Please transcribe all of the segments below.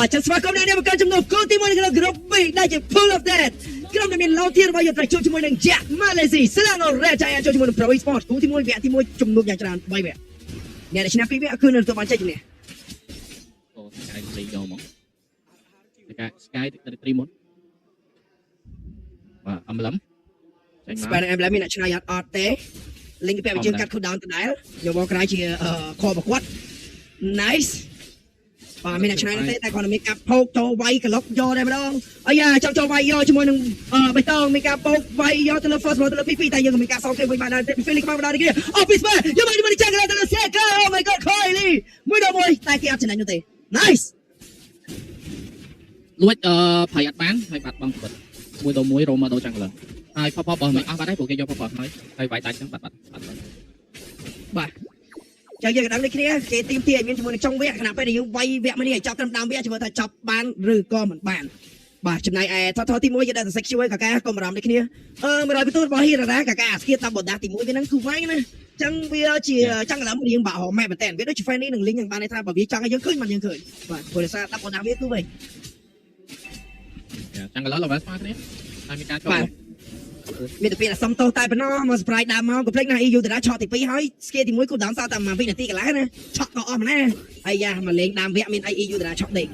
បាទចឹងស្វាគមន៍អ្នកនាងមកកាន់ចំណុចគោលទី1នៅក្នុងក្រុម B ដែលជា Pool of Death ក្រុមដែលមានឡូធារបស់យើងត្រូវជួបជាមួយនឹង Jack Malaysia Selangor Red Giant ជួបជាមួយនឹង Pro Esports គូទី1វគ្គទី1ជំនួបយ៉ាងច្រើន3វគ្គអ្នកដែលឈ្នះ2វគ្គគឺនឹងទទួលបានជ័យជំនះ អូ Sky 3យកមក Sky Sky 3មុនបាទ emblem ចេញមក ស្បែក emblem មានអ្នកឆ្នៃអត់អត់ទេ link ពាក់វិជាកាត់ cooldown ដដែលយកមកក្រៅជាខប្រកួត nice បាទមានអ្នកឆ្នៃទេតែគាត់មានការផោកចូលវាយកក្លុកយកតែម្ដងអាយ៉ាចង់ចូលវាយយកជាមួយនឹងបៃតងមានការពោកវាយយកទៅលើ first ទៅលើ PP តែយើងក៏មានការសងគេវិញបានដែរពី Felix មកដល់នេះអូពីស្បែយកមកជាមួយចាំងទៅលើ Seka oh my god Kylie មួយដល់មួយតែគេអត់ចំណេញនោះទេ nice លួចអឺភ័យអត់បានហើយបាត់បង់ជីវិតមួយដល់មួយរោមកដល់ចាំងលើហើយផផបើមិនអស់បាត់ហើយព្រោះគេយកផផហើយហើយវាយដាច់ចឹងបាត់បាត់បាត់បាត់ បាទចឹងយើងក៏ដឹងដូចគ្នាគេទីមទីឲ្យមានជាមួយនឹងចុងវគ្គខណៈពេលដែលយើងវាយវគ្គមួយនេះឲ្យចប់ត្រឹមដើមវគ្គជាមួយថាចប់បានឬក៏មិនបានបាទចំណែកឯថថទី1យើងដាក់សរសេរជួយកាកាកុំបារម្ភដូចគ្នាអឺ100បន្ទូរបស់ហ៊ីរ៉ាកាកាអាស្គៀតាមបណ្ដាទី1វាហ្នឹងគឺវាយណាចឹងវាជាចង់កន្លងរៀងបាក់ហម៉ែមែនតើវាដូចជា Fanny នឹង Link យ៉ាងបានន័យថាបើវាចង់ឲ្យយើងឃើញមិនយើងឃើញបាទព្រោះដោយសារតាមបណ្ដាវាគឺវិញ ចាំងលើ level ស្មើគ្នាហើយមានការចូល បាទមានតែពាក្យសុំទោសតែប៉ុណ្ណោះមក surprise ដើមមកកុំភ្លេចណា EU តារាឆក់ទី2ហើយ skill ទី1គូ down សល់តែ1វិនាទីកន្លះណាឆក់ក៏អស់ម្ល៉េះអាយ៉ាមកលេងដើមវគ្គមានអី EU តារាឆក់ដេក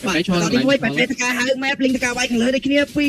បាទតទី1បែបតកាហៅ map លីងតកាវាយខាងលើដូចគ្នាពី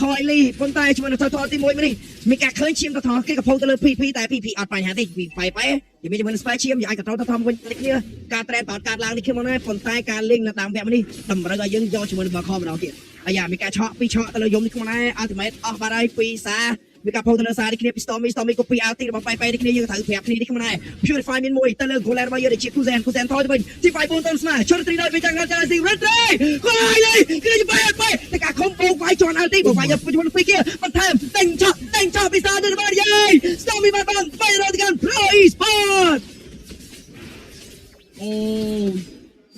ខយលីប៉ុន្តែជាមួយនឹងថថទី1នេះមានការឃើញឈាមតថគេកំពុងទៅលើ PP តែ PP អត់បញ្ហាទេពីបែបែយមានជាមួយនឹង spy ឈាមយើងអាច control តថវិញដូចគ្នាការ trend បោតកាត់ឡើងនេះគ្នាមកណាប៉ុន្តែការលេងនៅដើមវគ្គនេះតម្រូវឲ្យយើងយកជាមួយនឹងបខម្ដងទៀតអាយ៉ាមានការឆក់ពីឆក់ទៅលើយំនេះខ្លួនឯង ultimate អស់បាត់ហើយពីសាមានការផុសទៅលើសារនេះគ្នាពី Stormy Stormy copy ulti របស់បែបែនេះគ្នាយើងត្រូវប្រាប់គ្នានេះខ្លួនឯង Purify មានមួយទៅលើ Golan របស់យើងដែលជា Kuzen Kuzen ថយទៅវិញទី5 4ទៅស្មើជុតត្រីដល់វិញចាំងចាំស៊ី Retry គាត់ហើយគឺបែបែតែការខំបោកវាយជន់ ulti បោកវាយយកជាមួយពីគេបន្ថែមដេញឆក់ដេញឆក់ពីសារនេះរបស់យាយ Stormy បានបានបែរទៅកាន់ Pro Esport អូ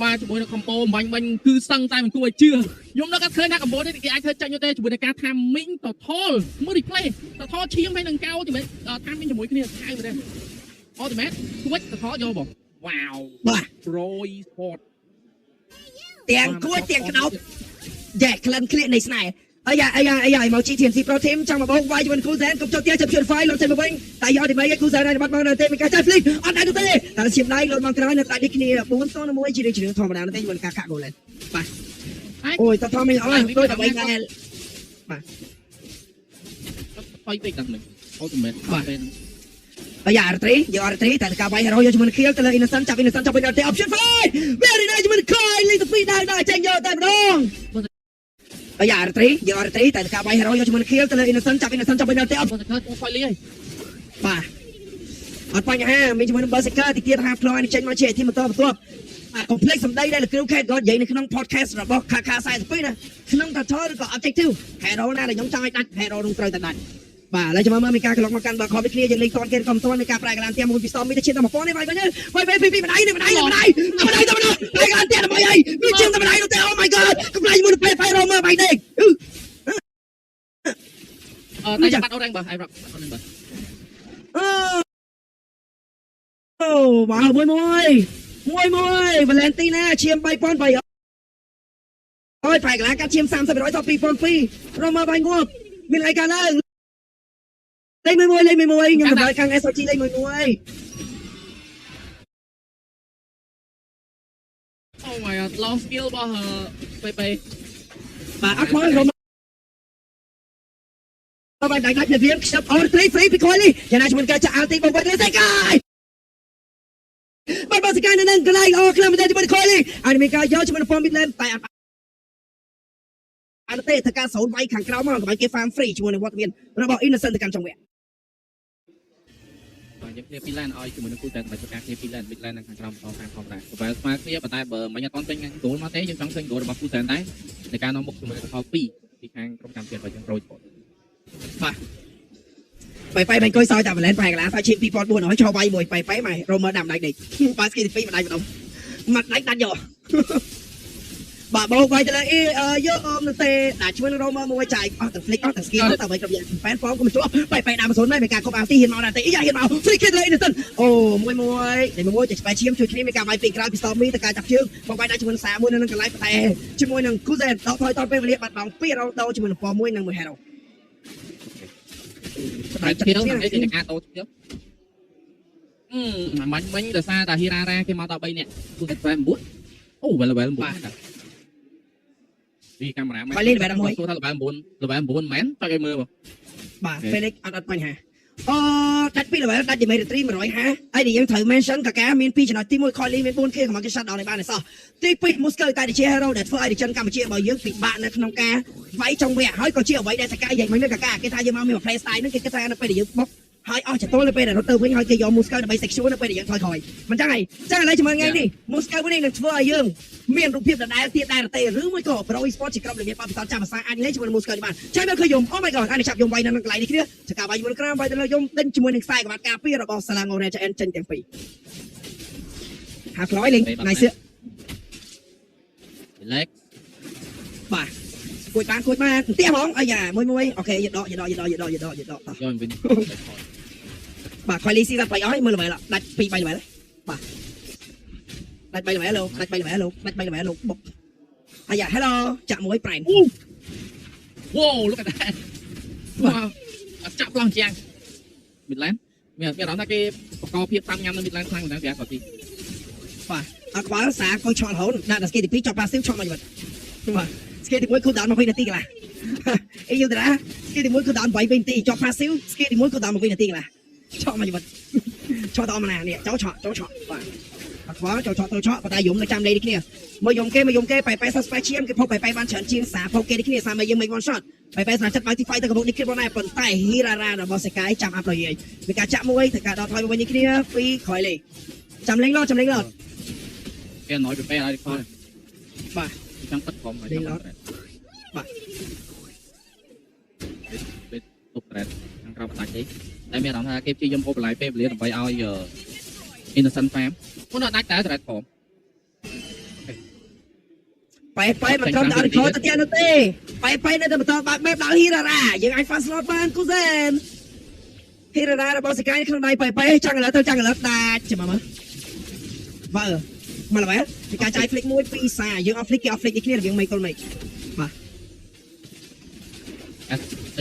បាទជាមួយនឹង combo បាញ់បាញ់គឺសឹងតែមិនគួរឲ្យជឿខ្ញុំនឹកអត់ឃើញថា combo នេះគេអាចធ្វើចាញ់ទេជាមួយនឹងការ timing តថលមើល replay តថលឈាមហើយនឹងកោជាមួយ timing ជាមួយគ្នាឆៅមែនទេ ultimate គួចតថលយកបងវ៉ាវ បាទ Pro Esport ទាំងគួចទាំងក្តោបយ៉ែក្លិនក្លៀកនៃស្នេហ៍អាយ៉ាអាយ៉ាអាយ៉ាមក GTMC Pro Team ចង់មកបោកវាយជាមួយគូសែនកុំចូលទៀតចាប់ Purify លុតចេញមកវិញតែយកទី3គូសែនហើយបាត់បង់នៅទេមានការចាយ flick អត់ដែរទេតែឈាមដៃលុតមកក្រោយនៅតែដូចគ្នា4-1ជារឿងធម្មតាទេជាមួយការកាក់ goal បាទអូយតតមិនអត់ដូចតែវិញដែរ ថយពេកដល់មិញ ultimate បាទ ពេលហ្នឹង អាយ៉ារត្រីយកអរត្រីតែការវាយ hero យកជាមួយនឹង kill ទៅលើ Innocent ចាប់ Innocent ចាប់វិញដល់ទេ option 5 very nice ជាមួយនឹង Kai លេងទៅពីរដៅដល់ចេញយកតែម្ដងអាយ៉ារត្រីយកអរត្រីតែការវាយ hero យកជាមួយនឹង kill ទៅលើ Innocent ចាប់ Innocent ចាប់វិញដល់ទេ បើទៅថយលីហើយ បាទអត់បញ្ហាមានជាមួយនឹង Berserker ទីទៀត Half Claw នេះចេញមកជាធីមបន្តបន្ទាប់អា complex សម្ដីដែលលោកគ្រូខេតគាត់និយាយនៅក្នុង podcast របស់ KK 42ណាក្នុង turtle ឬក៏ objective hero ណាដែលខ្ញុំចង់ឲ្យដាច់ hero នោះត្រូវតែដាច់បាទឥឡូវចាំមើលមានការក្លុកមកកាន់បើខំដូចគ្នាយើងលេងតនគេកុំតនមានការប្រែកលានទៀមួយពីស្ទមមានតែឈានតែ1000នេះវាយវិញវាយវាយពីពីម្ដាយនេះម្ដាយម្ដាយម្ដាយតែម្ដាយប្រែកលានទៀដើម្បីអីមានជាងតែម្ដាយនោះទេ Oh my god កំឡៃមួយពេលផៃរមើបាយទេ អឺតែបាត់អូរ៉េងបើអៃរ៉ាប់បាត់អូរ៉េងបើ អូបាទមួយមួយមួយមួយវ៉ាឡែនទីណាឈាម3300អើយប្រែកលាកាត់ឈាម30%ដល់2002រមើបាយងាប់មានអីកើតឡើងលេខមួយមួយលេខមួយមួយខ្ញុំតម្រូវខាង SOG លេខមួយមួយ អូ my god long skill របស់ពេពេ បាទអត់ខ្វល់រមបានដាច់ដាច់ព្រាមខ្ជិបអូត្រី free ពីខយនេះយ៉ាងណាជាមួយការចាក់ ulti បងវិញទៅកាយបាទបាទសកាយនៅនឹងកន្លែងល្អខ្លាំងមែនទែនជាមួយខយនេះហើយមានការយកជាមួយនឹង form mid lane តែអត់អត់ទេធ្វើការសូនវាយខាងក្រោមមកកុំឲ្យគេ farm free ជាមួយនឹងវត្តមានរបស់ Innocent ទៅកាន់ចុងវគ្គ បាទយើងគ្នាពីរ lane ឲ្យជាមួយនឹងគូតែសម្រាប់ការគ្នាពីរ lane mid lane និងខាងក្រោមបន្តតាមធម្មតាបើស្មើគ្នាប៉ុន្តែបើមិនអត់ទាន់ពេញ goal មកទេយើងចង់ឃើញ goal របស់គូតែដែរในការនាំមុខជាមួយនឹងថល2ពីខាងក្រុមកម្ពុជារបស់យើង Pro Sport បែបែបាញ់កុយសោយតែវ៉ាឡែនប្រហែលកន្លះសោយឈាម2400ឆោវាយមួយបែបែម៉ែរ៉ូមើដាំដាច់ដេកបាទស្គីទី2មិនដាច់ម្ដងមកដាច់ដាច់យក បាទបោកវាយទៅលើអ៊ីយកអមនៅទេដាក់ជួយនឹងរោមកមួយចាយអស់ទាំង flick អស់ទាំង skill តែអ្វីគ្រប់យ៉ាងប៉ែនហ្វមក៏មិនជាប់បែបបែដើមសូនដែរមានការគប់អាទីហ៊ានមកដែរទេអ៊ីយ៉ាហ៊ានមក free kick លើ Innocent អូមួយមួយតែមួយចាច់ស្បែកឈាមជួយគ្នាមានការវាយពីក្រោយពី Stormy ទៅការចាប់ជើងមកវាយដាក់ជាមួយនឹងសារមួយនៅនឹងកន្លែងតែជាមួយនឹង Kuzen ដកថយតពេលវេលាបាត់បង់2រ៉ូដូជាមួយនឹងពណ៌មួយនិងមួយ hero តែធៀវហ្នឹងគេការតូធៀវអឺមាញ់មិញដោយសារតែហ៊ីរ៉ារ៉ាគេមកដល់3នាក់គូតែ9អូ level 9តាពីកាមេរ៉ាមែនសួរថា level 9 level 9មែនចុចឲ្យមើលបង បាទ Felix អត់អត់បញ្ហាអូដាច់ពី level ដាច់ Dimitri 150ហើយដែលយើងត្រូវ mention កាកាមាន2ចំណុចទី1 Coily មាន 4K កំពុងគេ shut down ឲ្យបានឯសោះទី2 Moskov តែជា hero ដែលធ្វើឲ្យរិចិនកម្ពុជារបស់យើងពិបាកនៅក្នុងការវាយចុងវគ្គហើយក៏ជាអ្វីដែលសកាយនិយាយមិញកាកាគេថាយើងមកមាន play style ហ្នឹងគេគិតថានៅពេលដែលយើងបុកហើយអស់ចតុលនៅពេលដែលរត់ទៅវិញហើយគេយក Moskov ដើម្បី secure នៅពេលដែលយើងថយក្រោយមិនចឹងហើយចឹងឥឡូវជាមួយថ្ងៃនេះ Moskov នេះនឹងធ្វើឲ្យយើងមានរូបភាពដដែលទៀតដែរទេឬមួយក៏ Pro Esport ជាក្រុមដែលមានបទពិសោធន៍ចាំភាសាអាចលេងជាមួយ Moskov នេះបានចាំមើលឃើញយំ Oh my god អានេះចាប់យំវាយនៅកន្លែងនេះគ្នាចកាវាយជាមួយក្រោមវាយទៅលើយំដេញជាមួយនឹងខ្សែក្បាត់ការពាររបស់ Selangor Red Giant ចេញទាំងពីរហាក់ក្រោយលេងណៃសៀ លេក បាទគួចបានគួចបានផ្ទះហ្មងអាយ៉ាមួយមួយអូខេយដកយដកយដកយដកយដកយដកតោះ យកវិញ បាទខយលីស៊ីតាប់អស់មើលល្មែលដាច់2 3ល្មែលបាទដាច់3ល្មែលលោកដាច់3ល្មែលលោកដាច់3ល្មែលលោកបុកអាយ៉ា hello ចាក់មួយប្រែន វ៉ូ look at that បាទចាប់ឡងជាង Midland មានមានអារម្មណ៍ថាគេបកភាពតាមញ៉ាំនៅ Midland ខ្លាំងមែនតើគាត់ទី បាទអត់ខ្វល់សាកុយឆក់រហូតដាក់ដល់ស្គីទី2ចប់ប៉ាស៊ីវឆក់មកជីវិតបាទស្គីទី1 cool down 20នាទីកន្លះអីយូតាស្គីទី1 cool down 8នាទីចប់ប៉ាស៊ីវស្គីទី1 cool down 20នាទីកន្លះឆក់មកជីវិតឆក់តអមណានេះចោឆក់ចោឆក់បាទអត់ខ្វល់ចូលឆក់ចូលឆក់ប៉ុន្តែយំនៅចាំលេងនេះគ្នាមកយំគេមកយំគេប៉ែប៉ែសស្បែឈាមគេផុកប៉ែប៉ែបានច្រើនជាងសាផុកគេនេះគ្នាសាមកយើងមិន one shot ប៉ែប៉ែស្រាប់ចិត្តបើទី fight ទៅកំពុងនេះគ្នាបងដែរប៉ុន្តែហ៊ីរ៉ារ៉ារបស់សេកាយចាំអាប់លយមានការចាក់មួយធ្វើការដកថយមកវិញនេះគ្នាពីក្រោយលេចាំលេងឡចាំលេងឡ គេណយទៅពេលឲ្យខល បាទ ចង់ទឹកក្រុមហើយ លេងឡតបាទ ពេលទុកត្រែតខាងក្រៅផ្ដាច់ទេតែមានអារម្មណ៍ថាគេព្យាយាមអូបបន្លាយពេលវេលាដើម្បីឲ្យ Innocent Farm មុនអត់ដាច់តែត្រែតក្រុម ប៉ែប៉ែមិនត្រឹមតែអត់ខទៅទៀតនោះទេប៉ែប៉ែនៅតែបន្តបើកបែបដល់ហ៊ីរ៉ារ៉ាយើងអាច fast slot បានគូសែនហ៊ីរ៉ារ៉ារបស់សកាយក្នុងដៃប៉ែប៉ែចង់ឥឡូវទៅចង់ឥឡូវដាច់ចាំមើលបើមកល្បែពីការចាយ flick មួយពីរសាយើងអត់ flick គេអត់ flick នេះគ្នារវាងមេកុលមេ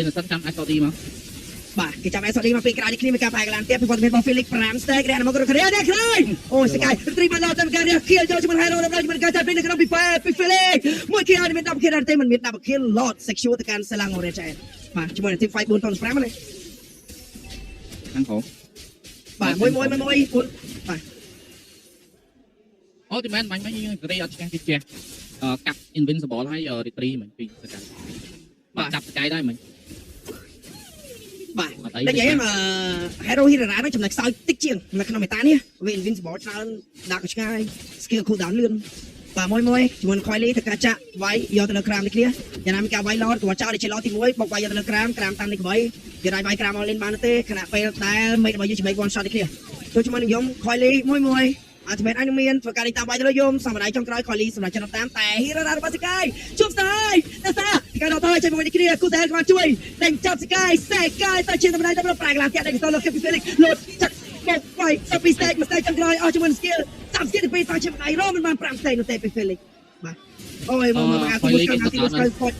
Innocent ចាំ SOD មក បាទគេចាំ SOD មកពីក្រៅនេះគ្នាមានការផែកលានទៀតពីវត្តមានរបស់ Felix 5 stack រះមកគ្រប់គ្នានេះឃើញអូសកាយត្រីបានដល់តាមការរះខៀលចូលជាមួយ Hero ដល់ជាមួយការចាត់ពីនៅក្នុងពីប៉ែពី Felix មួយខៀលអត់មាន10ខៀលដែរទេមិនមាន10ខៀល Lord Secure ទៅកាន់ Selangor Red Giant បាទជាមួយនឹង Team Fight 4 5ណា ខាងក្រោម បាទមួយមួយមួយមួយ4បាទ អូទីមែនបាញ់បាញ់យើងរីអត់ឆ្កេះគេចេះកាប់ Invincible ហើយ Retri មិញពីសកាបាទចាប់សកាយដែរមិញ បាទ អត់អី តែនិយាយហ្នឹង Hero Hirara ហ្នឹងចំណុចខ្សោយតិចជាងនៅក្នុងមេតានេះវា Invincible ច្រើនដាក់ក៏ឆ្ងាយ skill cool down លឿនបាទមួយមួយជាមួយនឹង Coily ធ្វើការចាក់វាយយកទៅលើក្រាមនេះគ្នាយ៉ាងណាមានការវាយ Lord ក៏ចោលដែលជា Lord ទី1បុកវាយយកទៅលើក្រាមក្រាមតាមនេះក្បីគេអាចវាយក្រាម all in បានទេខណៈពេលដែលមេរបស់យើងជាមេ one shot នេះគ្នាចូលជាមួយនឹងយំ Coily មួយមួយអត់មែនអញនឹងមានធ្វើការនេះតាមវាយទៅលើយំសម្រាប់ចុងក្រោយ Coily សម្រាប់ចំតាមតែ Hero របស់សកាយជួបស្ដាយតែសាការដល់ទៅចេញមកនេះគ្នាគូតែក៏ជួយតែចាប់សកាយសែកាយទៅជាតម្លៃទៅប្រាកឡាផ្ទះដែលទៅលើគីហ្វេលិកលុតចាក់បុកវាយទៅពីស្តេកមួយស្តេកចុងក្រោយអស់ជាមួយ skill តាម skill ទី2ទៅជាម្ដាយរមិនបាន5ស្តេកនោះទេពីហ្វេលិកបាទអូយមកមកអាទីមួយអាទីមួយខូច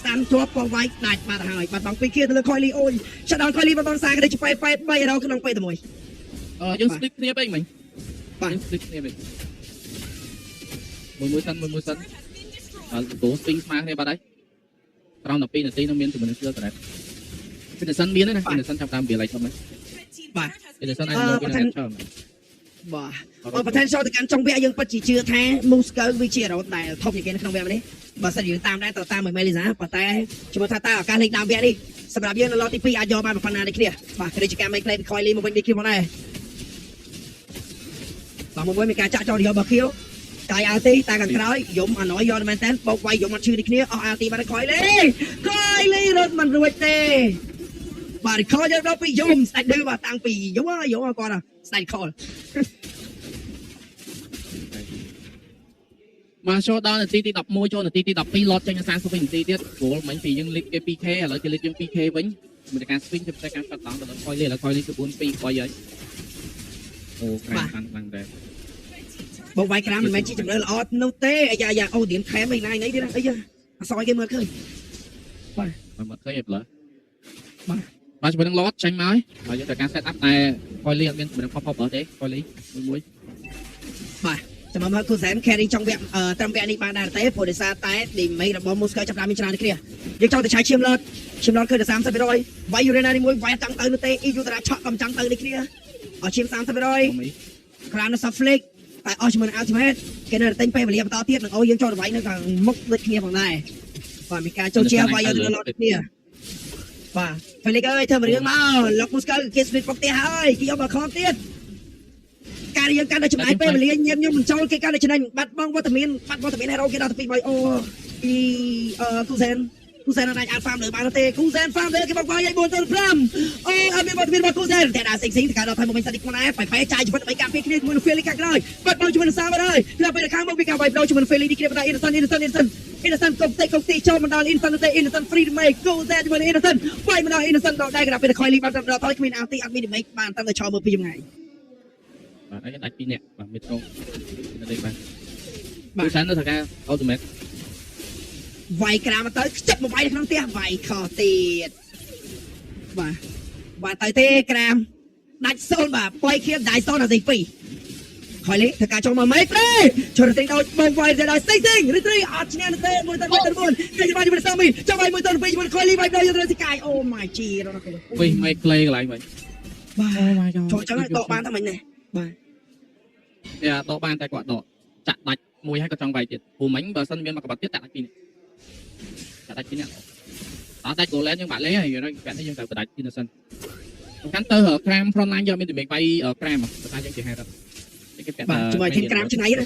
តាមជាប់ពងវាយដាច់បាត់ហើយបាត់បង់ពីរគៀទៅលើ Coily អូយ shut down Coily បាត់បង់សាក៏ដូចជាប៉ែប៉ែ3រក្នុងពេលតែមួយ យើង split គ្នាពេកមិញ បាទ យើង split គ្នាពេកមួយមួយសិនមួយមួយសិនអឺគោស្ទីងស្មើគ្នាបាត់ហើយត្រង់12នាទីនឹងមានជាមួយនឹង skill ត្រែត Innocent មានទេណា Innocent ចាប់តាមវាឡៃធំហ្នឹង បាទ Innocent អាចយកពីណាច្រើន បាទអឺ potential ទៅកាន់ចុងវគ្គយើងពិតជាជឿថា Moscow វាជារ៉ូតដែលធំជាងគេនៅក្នុងវគ្គនេះបើសិនយើងតាមដែរទៅតាមមួយ Melisa ប៉ុន្តែជំនឿថាតើឱកាសលេខដើមវគ្គនេះសម្រាប់យើងនៅឡទី2អាចយកបានប៉ុណ្ណានេះគ្នាបាទគឺជាការ make play ពី Coily មកវិញនេះគ្នាមកដែរបាទមួយមួយមានការចាក់ចោលយករបស់ខៀវកាយ RT តែខាងក្រោយយំអាណយយកមែនតើបោកវាយយំអត់ឈឺនេះគ្នាអស់ RT បាត់ Coily Coily រត់មិនរួចទេបាទ recall យកដល់ពីយំស្ដាច់ឌឺបាទតាំងពីយំយំគាត់ស្ដាច់ call បាទចូលដល់នាទីទី11ចូលនាទីទី12 Lord ចេញ40វិនាទីទៀតព្រោះមិញពីយើង lead គេ 2K ឥឡូវគេ lead យើង 2K វិញជាមួយនឹងការ swing ទៅការកាត់ដងទៅដល់ Coily ឥឡូវ Coily គឺ4 2 3ហើយអូក្រាមបានខ្លាំងដែរ បងវាយក្រាមមិនមែនជាជំរឿល្អនោះទេអាយ៉ាយ៉ាអូឌៀនខែមអីណាណីទៀតអីយ៉ាអសយគេមើលឃើញ មកឃើញអីប្លើបាទបាទជាមួយនឹង Lord ចេញមកហើយយើងត្រូវការ set up តែ Coily អត់មានជាមួយនឹង pop pop ទេ Coily មួយមួយ ចាំមើលគូសែន carry ចង់វគ្គត្រឹមវគ្គនេះបានដែរទេព្រោះដោយសារតែ damage របស់ Moscow ចាប់ដើមមានច្រើនគ្នាយើងចង់ទៅឆាយឈាម Lord ឈាម Lord ឃើញតែ30%វាយ Urena នេះមួយវាយចង់ទៅនោះទេ EU តាឆក់ក៏ចង់ទៅនេះគ្នាអស់ឈាម30%ក្រាមនៅ soft flick តែអស់ជាមួយនឹង ultimate គេនៅតែទិញពេលវេលាបន្តទៀតនឹងអូយើងចូលទៅវាយនៅខាងមុខដូចគ្នាផងដែរបាទមានការចូលជាវាយយកទៅ Lord គ្នាបាទ Felix អើយធ្វើមួយរឿងមកលោក Moscow គេ split ពុកផ្ទះហើយគេយកមកខំទៀតការយើងកាន់តែចំណាយពេលវេលាញៀមខ្ញុំមិនចូលគេកាន់តែចំណេញបាត់បង់វត្តមានបាត់វត្តមាន hero គេដល់ទៅ2 3អូពីអឺគូសែនគូសែនអាចអាច farm លើបានទេគូសែន farm លើគេបកវាយ4ទៅ5អូអត់មានវត្តមានរបស់គូសែនតែដល់សេងសេងទៅដល់ថៃមកវិញសាច់ខ្លួនឯងបែបែចាយជីវិតដើម្បីការពារគ្នាជាមួយនឹង Felix ខាងក្រោយបាត់បង់ជាមួយនឹងសាវហើយក្រៅពេលខាងមកវាការវាយបដោជាមួយនឹង Felix នេះគ្នាបណ្ដា Innocent Innocent Innocent Innocent កុំទេកុំទីចូលមកដល់ Innocent ទេ Innocent free ដើម្បីគូសែនជាមួយនឹង Innocent វាយមកដល់ Innocent ដល់ដែរក្រៅពេលខយលីបានដល់ថយគ្មាន ulti អត់មាន damage បានតាមតែឆោមើលពីចម្ងាយ បាទអីដាច់2នាក់បាទមីត្រូនៅលេខបាទបាទសាននៅត្រូវការ ultimate វាយក្រាមទៅខ្ជិបមកវាយក្នុងផ្ទះវាយខុសទៀតបាទបាទទៅទេក្រាមដាច់សូនបាទប៉យខៀនដាច់សូនអាទី2ហើយលេធ្វើការចូលមកមេប្រេចូលទៅដល់បងវាយទៅដល់សេងសេងរីត្រីអត់ឈ្នះទេ1ទៅ1ទៅ4គេច្បាស់ជាមួយសាមីចាំវាយ1ទៅ2ជាមួយខយលីវាយដល់យកទៅសិកាយអូ my g រត់ទៅ វិញមេក្លេកន្លែងវិញ បាទ អូ my god ចូលចឹងដកបានតែមិញនេះបាទ យ៉ាដកបានតែគាត់ដកចាក់ដាច់មួយហើយក៏ចង់វាយទៀតព្រោះមិញបើសិនមានមកកបាត់ទៀតចាក់ដាច់ពីរនាក់ចាក់ដាច់ពីរនាក់អត់ដាច់ goal យើងបាក់លេងហើយយើងពាក់នេះយើងត្រូវបដាច់ innocent សំខាន់ទៅក្រាម front line យកមានតែមេវាយក្រាមបើថាយើងជាហេតុគេពាក់ បាទជាមួយធីមក្រាមឆ្នៃណា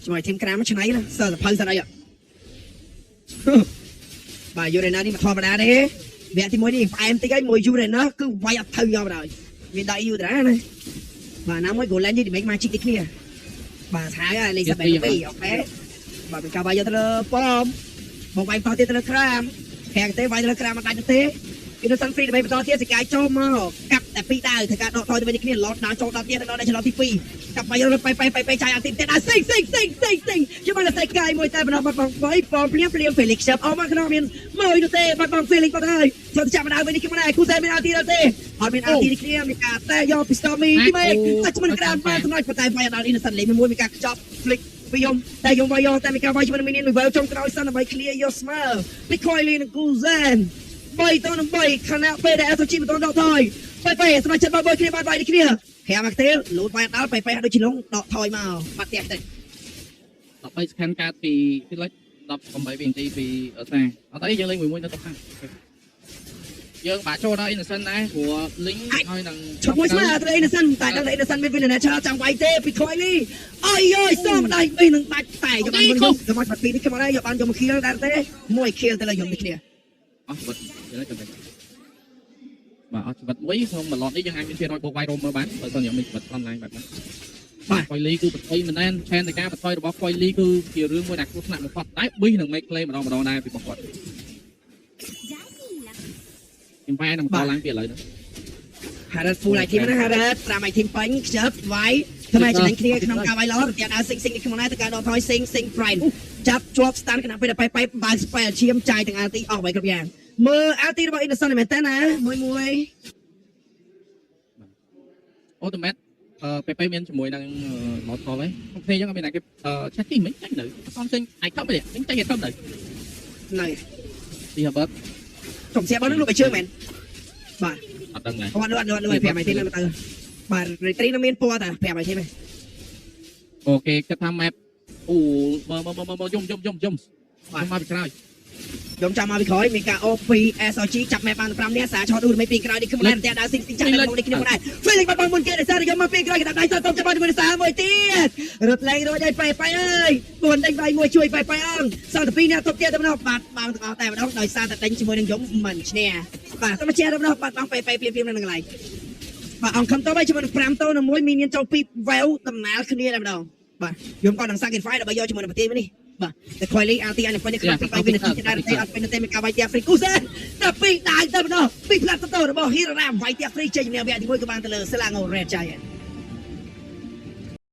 ជាមួយធីមក្រាមឆ្នៃណាសើសភៅសិនអីបាទយូរេណានេះមិនធម្មតាទេវគ្គទី1នេះផ្អែមតិចហើយមួយយូរេណាគឺវាយអត់ទៅយកបណ្ដោយមានដៃយូតាណាបាទណាមួយ Golan យី make magic ដូចគ្នាបាទហើយលេខ72អូខេបាទមានការវាយយកទៅលើប៉មមកវាយបន្តទៀតទៅលើក្រាមខាងទេវាយទៅលើក្រាមអត់ដាច់ទេពីនោះសិន free ដើម្បីបន្តទៀតសកាយចូលមកកាប់តែពីរដាវធ្វើការដកថយទៅវិញគ្នាឡតដល់ចូលដល់ទៀតទៅដល់ដល់ចន្លោះទី2កាប់វាយយកទៅបែបែបែចាយអាទីទៀតដល់សេងសេងសេងសេងសេងយកមកសេកាយមួយតែបណ្ដោះបាត់បងបីប៉មភ្លាមភ្លាម Felix ចាប់អស់មកក្នុងមានមកនោះទេបាត់បង Felix បាត់ហើយចូលចាប់បណ្ដោយវិញនេះខ្ញុំដែរគូសែនមានអាទីដល់ទេអត់មានអាទីនេះគ្នាមានការតែយកពី Stormy ទីមេតែជាមួយនឹងក្រាមបានសម្រាប់ប៉ុន្តែវាយដល់ Innocent លេងមួយមានការខ្ចប់ flick ពីយំតែយំវាយយកតែមានការវាយជាមួយនឹង Minion មួយចុងក្រោយសិនដើម្បី clear យកស្មើពី Coily និង Kuzen 3ទៅនឹង3ខណៈពេលដែល SOG មិនទាន់ដកថយបែបែសម្រាប់ចិត្តបើគ្នាបានវាយនេះគ្នាខាមកទេលូតវាយដល់បែបែដូចជាលងដកថយមកបាត់ផ្ទះទៅ 13 second កាតពី Felix 18វិនាទីពីសាអត់អីយើងលេងមួយមួយនៅតុខាយើងបាក់ចូលដល់ Innocent ដែរព្រោះ link ហើយនឹង ឈប់មួយស្មើទៅ Innocent តែដល់ Innocent មាន Winner ឆ្លចាំវាយទេពី Coily អើយអើយសមដៃពីនឹងដាច់តែយកបានយកមកបាត់ពីនេះខ្ញុំអត់ដែរយកបានយកមកខៀលដែរទេមួយខៀលទៅលើយកនេះគ្នា អស់ជីវិតយើងចាំតែបាទអស់ជីវិតមួយក្នុងមួយឡតនេះយើងអាចមាន200បូកវាយរោមមើលបានបើសិនយើងមានជីវិត online បែបហ្នឹងបាទ Coily គឺបន្ថយមែនទែនឆែននៃការបន្ថយរបស់ Coily គឺជារឿងមួយដែលគ្រោះថ្នាក់បំផុតតែប៊ីនឹង make play ម្ដងម្ដងដែរពីរបស់គាត់ខ្ញុំបែរនឹងបន្តឡើងពីឥឡូវហ្នឹង Harad full item ណា Harad 5 item ពេញខ្ជិបវាយធ្វើឲ្យចំណេញគ្នាក្នុងការវាយល្អរត់ដល់ sing sing នេះក្នុងដែរទៅការដកថយ sing sing prime ចាប់ជាប់ stand គណៈពេលដែលបែបបែបបើ spell ឈាមចាយទាំង ulti អស់ໄວគ្រប់យ៉ាងមើល ulti របស់ Innocent មែនតើណាមួយមួយ អូតូម៉ាតអឺពេលពេលមានជាមួយនឹងម៉ូតលហើយគ្នាយើងអត់មានតែគេឆាត់ទីមិនចាញ់នៅអត់ចេញអាយខំទេមិនចាញ់ឯខំនៅ នៅ ទីហប ចំស្រាប់នឹងលុបឲ្យជើងមែនបាទ អត់ដឹងដែរ អត់អត់អត់5 item ទៅបាទ retreat នឹងមានពណ៌តា5 item ហ្នឹង អូខេគិតថា map អូមើលមើលមើលមើលយំយំយំយំមកពីក្រោយ ខ្ញុំចាំមកពីក្រោយមានការ OP SRG ចាប់ម៉ែបាន5នាក់សារឆោតអ៊ូមិនពីក្រោយនេះខ្ញុំដែរតែដើរស៊ីងស៊ីងចាប់តែមកនេះខ្ញុំដែរ Felix បាត់បង់មុនគេដោយសារយកមកពីក្រោយគេដាក់ដៃទៅចាប់បានជាមួយសារមួយទៀតរត់លែងរួចហើយប៉ែប៉ែអើយពួនដេញវាយមួយជួយប៉ែប៉ែអងសល់តែ2នាក់ទប់ទៀតតែម្ដងបាត់បង់ទាំងអស់តែម្ដងដោយសារតែដេញជាមួយនឹងយំមិនឈ្នះបាទតែមកជាតែម្ដងបាត់បង់ប៉ែប៉ែពីពីនៅនឹងកន្លែងបាទអង្គខំតទៅជាមួយនឹង5តនឹង1មានចូល2វ៉ែវដំណើរគ្នាតែម្ដង បាទខ្ញុំក៏នឹង sacrifice ដើម្បីយកជាមួយនឹងប្រទេសនេះបាទតែ Coily RT អានេះពេញក្នុងពី3វិនាទីដែរទេអត់ពេញទេមានការវាយផ្ទះ free គូសែនតែពីរដាវទៅម្ដងពីផ្លាត់ទៅរបស់ Hirara វាយផ្ទះ free ចេញជំនះវគ្គទី1ក៏បានទៅលើ Selangor Red Giant។